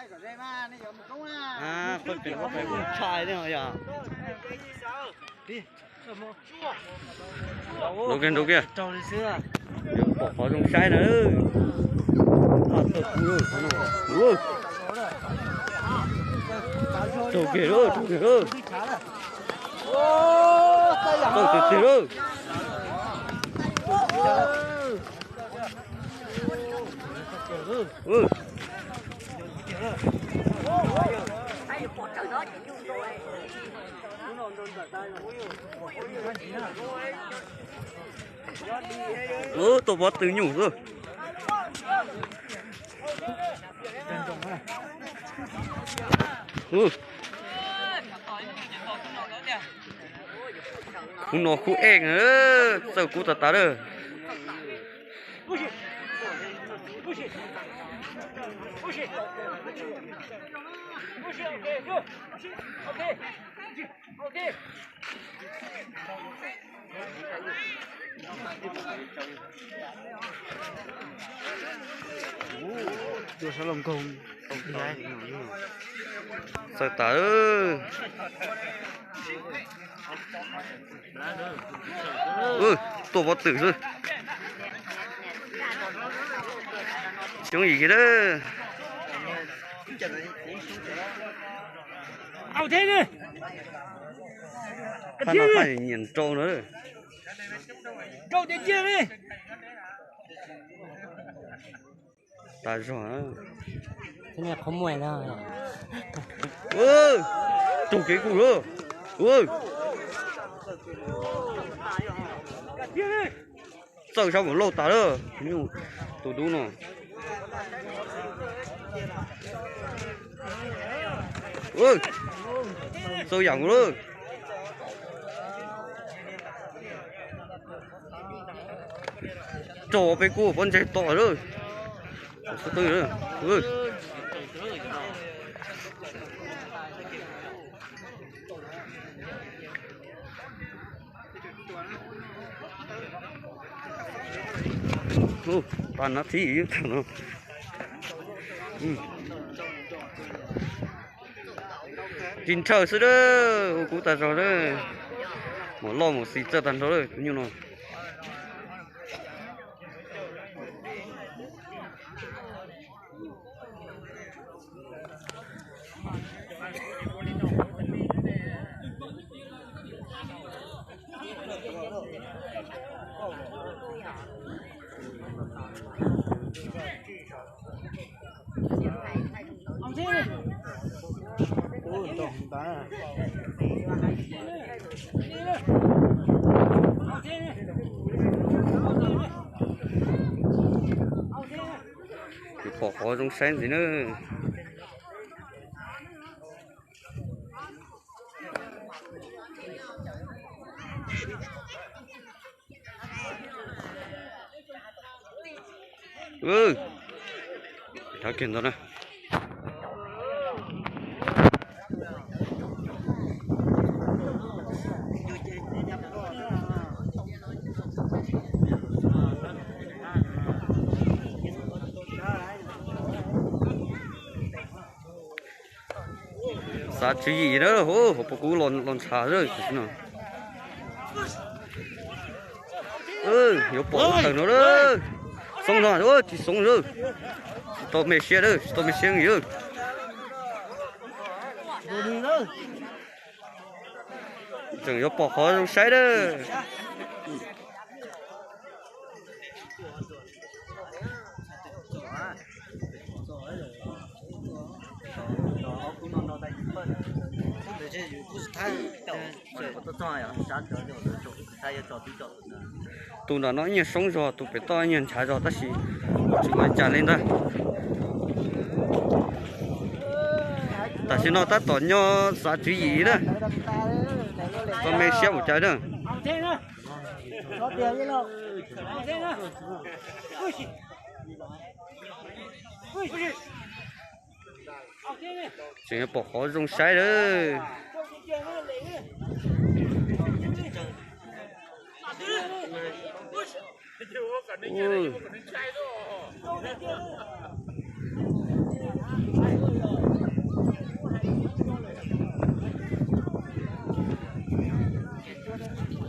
Qhov pem qhov pem kuj tshaj ne yog. Nrau kiag, nrau kiag. Yuav pom qhov zoo saib na. Thaum kuv, raug kiag lawm, raug kiag lawm. Tau tiag tiag lawm. Tuaj pob tw nyuj xwb. Khub no khub ej, txawj kub tas tas lawm. Txawj tas. Tuaj pob tw xwb. Xyoob yim kiag lawm. Phaj no phaj nyiam nrau na. Tas zog. Raug kev kuj lawm. Txawj sab npaum lauj tas lawm tus dub no. Txawj yam nkaus lawm. Raug peb kuj pob ntseg tom lawm. Xub twb. Tag nab thib ib tag no. Tsis ntshaw xwb a, ua kub tag zog a. Mus loj mus xis txawj tag nrho lawm tus nyuj no. Kuv pom qhov zoo saib ntxiv na. Rov kiag ntawd na. Xav tswv yim na, hauv paus kub los ntshav tam sim no. Yuav pom lub taws no lawm. Xoob no, tsis xoob lawm. Tsis tau me siab lawm, tsis tau me siab li lawm. Tseem yuav pom qhov zoo saib lawm. Tus nram no ib nyuag soob zog, tus pem toj ib nyuag ntshav zog tab sis tsis ua cas li ntag. Tam sim no tab tom nyob xav tswv yim na. Tau me siab ua cas na. Tseem yuav pom qhov zoo saib lawm.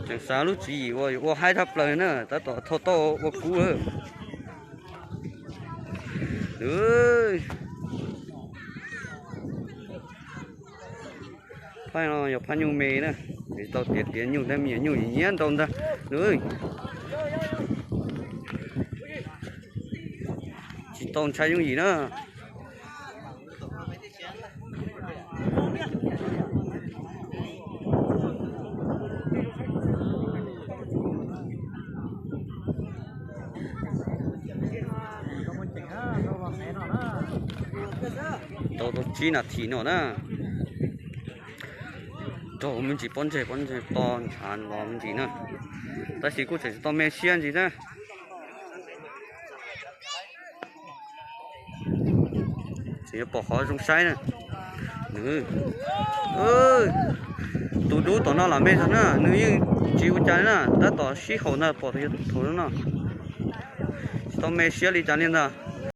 Tseem xav lub tswv yim uas yuav ua haib tshaj plaws na, tab tom thau tau ua kub. Phaj no yog phaj nyuj me na, tsis tau tiav tiav nyuj thiab, me nyuam nyuj nyiam ntau ntag. Tsis tau ntshai yooj yim na. Tau tau tsib nas this no na. Raug me ntsis pob ntseg, pob ntseg to ntshav los me ntsis na, tab sis kuj tseem tsis tau me siab ntsis na. Tseem yuav pom qhov zoo saib na. Nws, tus dub tom no lam me zog na, nws yeej tsis ua cas li na, tab tom sib haum ntag, pom tus yog thaum no tsis tau me siab li cas li ntag.